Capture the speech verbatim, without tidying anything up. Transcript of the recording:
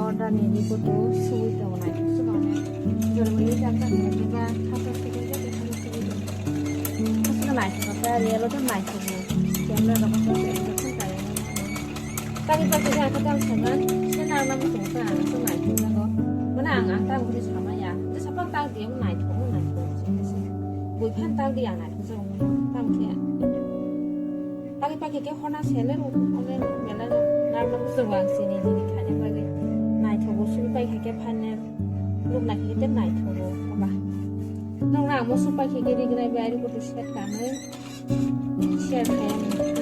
Order ni ni kutu sui to nai. Suka ne. Jor mili jam ta ne ba khata sui to ke khata sui to. Suka nai to ta real to nai to. Camera ro ko to ke to ta. Tari pa ke ja ka dal sa na. Se na na mo to ta na to nai to na go. Mana ang ang ta mo sama ya. Je sa pa ta de mo nai to mo nai to. Bui phan ta de ya nai to. Tam ke. Pagi pagi ke hona sele ru, ane mela ru, nar ru su wang sini sini khani pagi. Nai thogo su pai khe ke phane, luk na khe te nai thogo, ba. Nong na mo su pai khe ke ri grai bai ru kutu set kanu, set kaya ni.